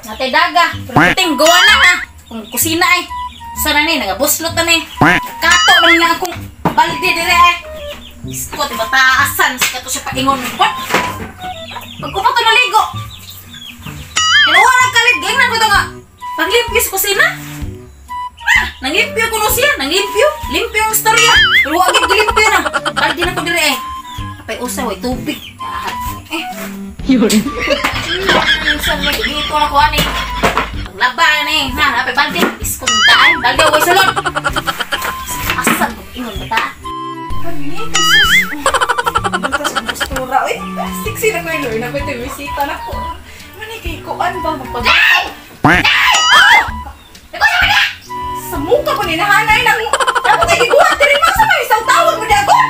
Natay daga. Pero puting gawa na ha. Kung kusina ay. Sana ni nagabuslot na ni. Kato lang na akong balde dire ay. Isko ti bataasan sa kato siya paingon. What? Pagkupa to naligo. Kinuha ng kalit gingnan ko to nga. Paglimpyo sa kusina. Ah, nanglimpyo ko no siya, nanglimpyo. Limpyo ang istorya. Pero wa gid gilimpyo na. Balde na ko dire ay. Apay usa way tubig. Eh. Yun. Saan mo dito na ko ani? Paglaban eh, ha, apay balde. Iskong taan, balde way sulod. Asan mo ingon bata? Kani, Jesus. Butas ang postura. Uy, sexy na ko yung Lord. Nakoy ito, bisita na ko. Mani kay kuan ba? Magpagatan. Sa mukha ko ni nahanay ng... Dapat ay giguhat. Diri mo sa may isang tawag mo di agon.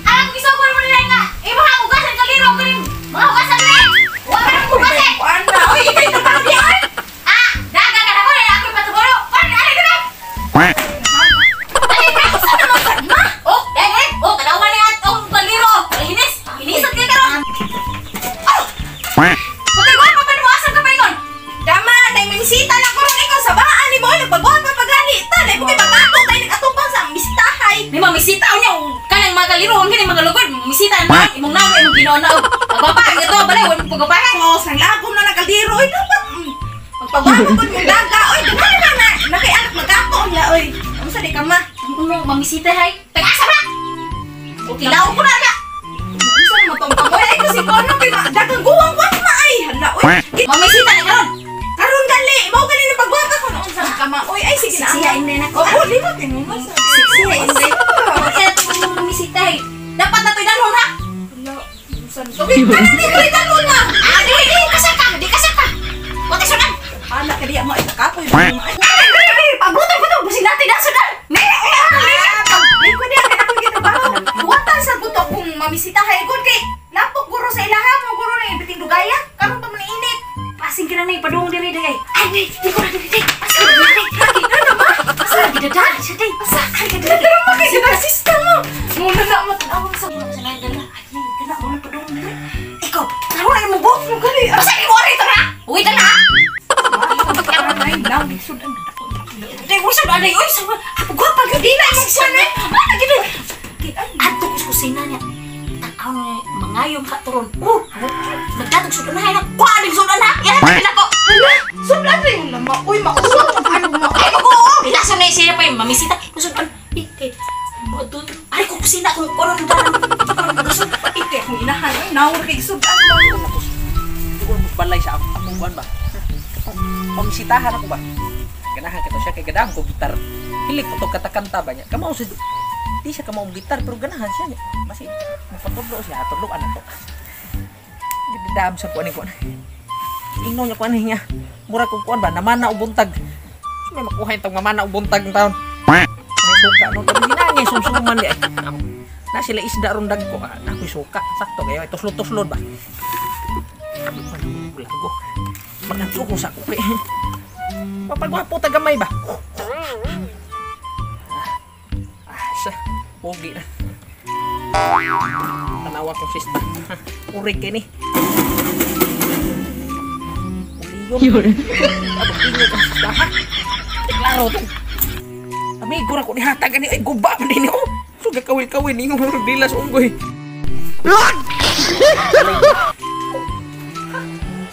Alam ko isang mo nila nga. Imo ha, hugasan kaliro ko rin. Mga hugasan rin. Wa ka nang hugas eh. Kuan na. Uy, ikay tapabi ay. Ah, daga ka na ko. Ako'y patuburo. Pan, alay ka na. Alay ka. Saan naman sad ma? Oh, dahil eh. Oh, tanawa ni atong kaliro. Hinis. Hinisot kayo karon. Oh! Pagkaguan pa pa mo, asan ka pa ingon? Dama, dahil may bisita na ko ron ikaw sa bahaan ni mo. Nagbaguhan pa paganita. Dahil mo kay pagkato tayo nag-atupang sa bisitahay. May mga misita niya, kanang mga kaliro, ang kanang mga lugod, misita na, imong naw, imong ginoo na. Pagpapahag ito, balay, huwag mong pagpapahag. Oh, sang lagom na nagkaldiro. Oy, dapat magpagwapo po mong daga. Oy, daghan na na. Nakay anak magkato niya, oy. Unsa di ka ma? Ano, mamisita hay? Tag-asa ba? Kilaw ko na ka. Unsa mo tong pamoy? Ay kasi ko ano kay dagang guwang kuan ma ay. Hala, oy. Mamisita na karon. Karon gali, mao gali na pagwapa ko noon sa ka ma. Oy, ay sige na. Siya inday na ko. Oh, limot mo ma. Siya inday. Kaya itong mamisita hay. Dapat na ito'y dalhon ha. Hala, unsa ni? Okay, kana di ko dalhon ma. Ah, di di ka saka, di ka saka. Wate sudan. Ana ka diya mo ay kakapoy mo. Ay, pabutan ko to, busin natin na sudan. Ne, Ay, ko diya kay akong gitrabaho. Buwatan sa guto kung mamisita hay gud kay lapok guro sa ilaha mo guro ni biting dugaya. Karon pa man init. Pasing ka na na ipadung diri dagay. Ay, ay, di ko na diri day. Asa na diri? Ano na ma? Asa na diri day? Asa day? Asa ka diri? Nagkaroon mo kay sila mo. Muna na mo Tawag sa mga sa dala. Ay, kana mo na padung diri. Ikaw, karon ay mo mo gali. Asa ni mo ito na? Uwi ka na. Ay, naw sudan. Day, uy, sa day, uy, sa ako gwapa gud na imong kuan eh. Ah, gid. Adto ko sa kusina niya. Takaw ni mangayom ka turon. Oh, nagdatog sudan na na. Kuan ning sudan ha. Yan na ko. Hala, sudan rin na ma. Uy, mauwang ano ma. Ay, mag-oo! Pilason na siya pa yung mamisita. Kusudan. Eh, kay... Doon. Ay, kung kusina, kung ano na darang. Ike, kung inahan, ay, nawar kay sudan ba? Kung magbalay sa akong kuan ba? Pamisitahan ako ba? Ganahan ka to siya kay gadahan ko gitar. Hilig ko to katakanta ba niya? Kamao sa... Di siya kamao gitar, pero ganahan siya niya. Masi, mapatudlo siya, tudloan na to. Gididam sa kuan ni kuan. Ingno niya kuan niya. Mura kong kuan ba? Namana o buntag. May makuha yung tong mamana o buntag ng taon. May suka no. Pero hinangin, sumsuman di ay. Na sila isda ron dagko. Ako'y suka. Sakto kayo. Ay, tuslod-tuslod ba? Lago. Maganto ko sa kupi. Mapagwapo tagamay ba? Ah, siya. Pogi na. Tanawa kong sista. Urig kayo ni. Uliyon. Abang ingat ang sista ha. Klaro to. Amigo na ko ni hatag ani ay guba man din oh. Suga kawil-kawil ningo dilas unggoy.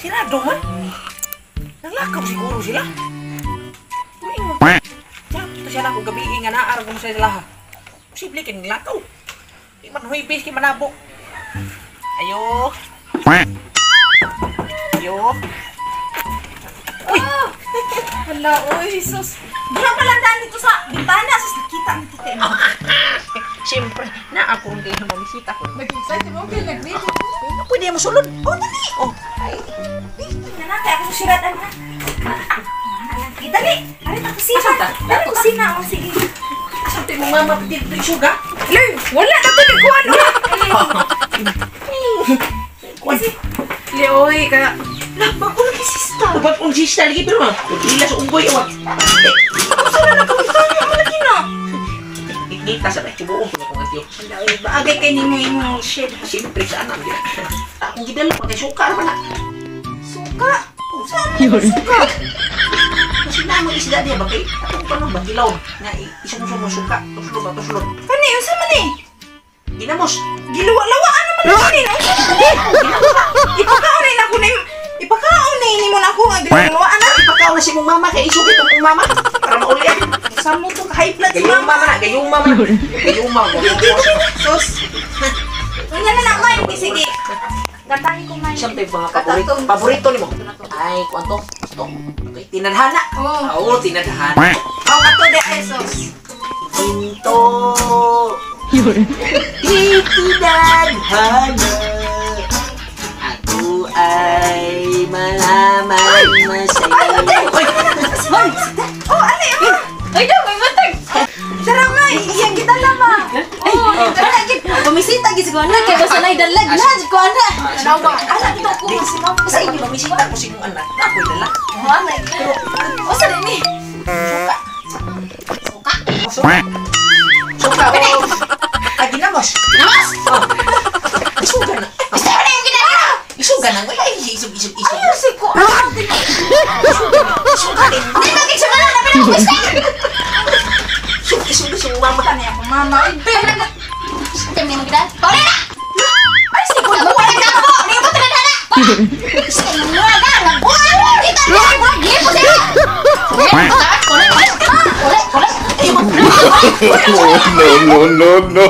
Sirado man. Nanglakaw siguro sila. Ito siya na kung gabi nga naarang kung sa sila. Posible kay nanglakaw. Di man huibis kay manabo. Ayo. Ayo. Uy. Hala, oy, sus. Dura pa lang daan dito sa bintana. Sus, nakita ni tita. Siyempre, na ako rin kayo ng mamisita ko. Nag-excite mo, kaya nag-ready. Pwede mo sulod. Oh, dali. Oh, ay. Na na, kaya ako susiratan ha. Dali. Ari ta kusina. Asan ta? Dari kusina, oh, sige. Asan tayo mong mama dito yung suga? Lay, wala na to ni kuan. Kuan. Leoy, kaya lah, bago lagi sista. Ubag kong sista lagi pero ma. Dila sa unggoy awa. Unsa na nakabintana mo lagi na? Kita sa tibuon ko kung antiyo. Hala, oy, baagay kay nimo imong shade. Siyempre sa anak. Akong gidala pa kay suka naman na. Suka. Oh, Saan mo suka? Kasi na mo isda diya ba kay atong panon ba kilaw nga isumsum mo suka, tuslod ba tuslod. Kani unsa man ni? Ginamos. Giluwa-lawaan naman na ni. Unsa man ni? Ipakaon ni nako ni. Ipakaon ni nimo nako nga giluwa-lawaan na. Ipakaon na si mong mama kay isugit ang mong mama para mauli. Sa mo to high blood si Gayuma mama. man na, gayuma man. Gayuma mo. Sus. Unya na lang may sige. Kantahin ko may. Siyempre mga paborito, paborito nimo. Ay, kuanto? To. Okay, tinadhana. Oh. Oo, tinadhana. Oh, kato de ay sus. Ginto. Di tinadhana. Ako ay malaman masaya. Uy! Hoy! Oh, ali ah. Ay, daw, may matag! Tara may, iyang kita lama. Oh, dala gid. Bumisita gid ko anak kay basta nay dalag na jud ko anak. Nawa, ala dito ko si mama. Sa inyo, mamisita ko sa inyong anak. Ako'y dala. Oh, anak. Usa din ni? Suka. Suka. Suka. Suka. Oh. Ay, ginamos. Namas! Oh. Isuga na. Basta na yung ginagawa! Isuga na. Ay, isug, isug, isug. Ay, si ko. Ah, Isuga din. Hindi ba kay sumala na pinag-basta? Isug, isug, isug, mama. Kani ako mama. Ay, be, nag Tem ni mo gid. Pauli na! Ay, si ko. Wala ka po! Hindi mo tinadhana! Wala ka! Wala! Dito! Wala! Dito! No, no, no, no.